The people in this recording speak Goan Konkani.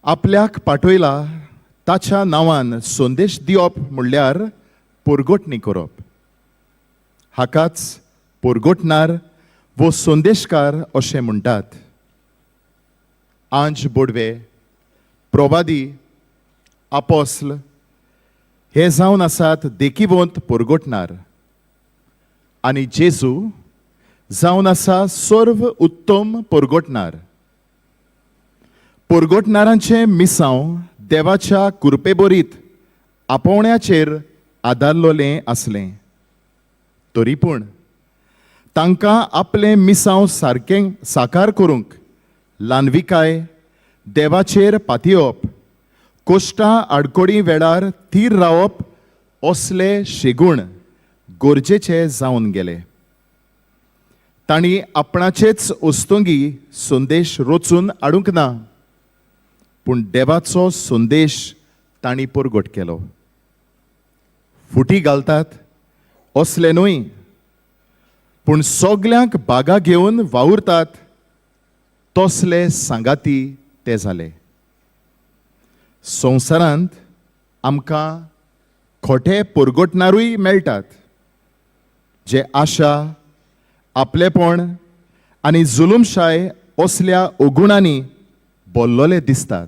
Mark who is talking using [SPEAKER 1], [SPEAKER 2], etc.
[SPEAKER 1] आपल्याक पाठयला ताच्या नांवान संदेश दिवप म्हणल्यार पोरगोटणी करप. हाकाच पोरगोटणार वो संदेशकार अशें म्हणटात. आंज बोडवे, प्रोवादी, आपोस्ल हे जावन आसात देखिवंत पोरगोटणार आनी जेजू जावन आसा सर्व उत्तम पोरगोटणार. पोरगोटणारांचें मिसांव देवाच्या कुरपेबरीत आपोवण्याचेर आदारलोलें आसलें तरी पूण तांकां आपलें मिसांव सारकें साकार करूंक ल्हानविकाय, देवाचेर पातयेवप, कोश्टां आडकोडी वेळार थीर रावप असले शेगूण गरजेचे जावन गेले. तांणी आपणाचेच वस्तुंगी संदेश रचून हाडूंक ना, पूण देवाचो संदेश तांणी परगट केलो. फुटी घालतात असले न्हय, पूण सगल्यांक बागा घेवन वावुरतात तसले सांगाती ते जाले. संवसारांत आमकां खोटे परगटणारूय मेळटात, जे आशा, आपलेपण आनी जुलूमशाय असल्या अगुणांनी बोल्लोले दिसतात.